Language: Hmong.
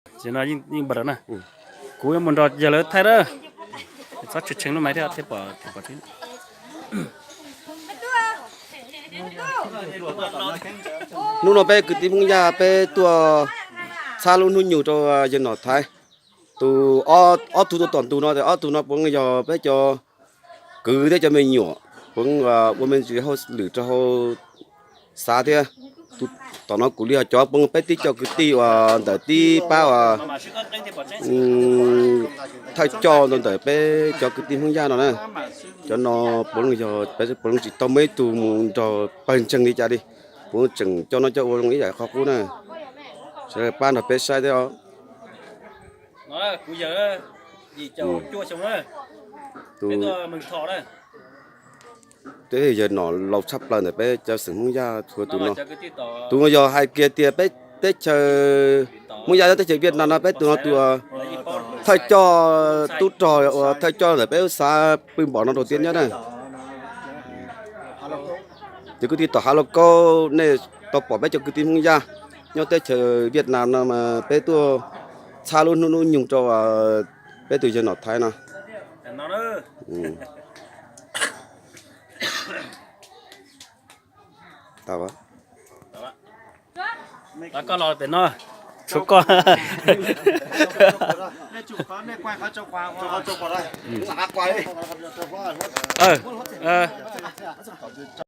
Ces no yeej npawg na, kuv yuav mus nrog yawg lawv thaij na, txhob tshee tshee lub maiv thiab thiaj pom thiaj pom tseeb. Hnub no peb kwv tij Hmoob Yaj peb tuaj txhab lub hnub nyoog rau yawg Nom Thaiv. Tus ob tug tuaj tom ntug no, ob tug no puav leej yog peb cov kwv thiab cov me nyuam, puav leej ua me ntsis hauj lwm rau hauv xav thiab. Tom no kuv li ho cov puav leej peb tib co kwv tij uas ntawm tib pab uas thawj coj ntawm peb cov kwv tij Hmoob Yaj no na. Cov no puav leej yog peb puav leej tsis tau muaj ib tug mus nrog pawg ntseeg li cas li, puav leej tseem coj noj coj ua zoo ib yam qhov qub na. Sawv daws pab nrog peb saib thiab os. Tus, peb yawg Nom laus tshaj plaws ntawm peb cov xeem Hmoob Yaj txhua tus no. Tus no yog hais kiag tias peb teb chaws Hmoob Yaj nyob teb chaws Viaj Nam no peb tus no tus thawj coj tub rog uas thawj coj ntawm peb lub xav pw npaum no rau tiaj nyob na. Ces kwv tij tom hav laus kaub nej tau pom peb cov kwv tij Hmoob Yaj nyob teb chaws Viaj Nam no mas peb tuaj txhab lub hnub lub nyoog rau peb tus yawg Nom Thaiv no. Koj los pem no, tshuav koj.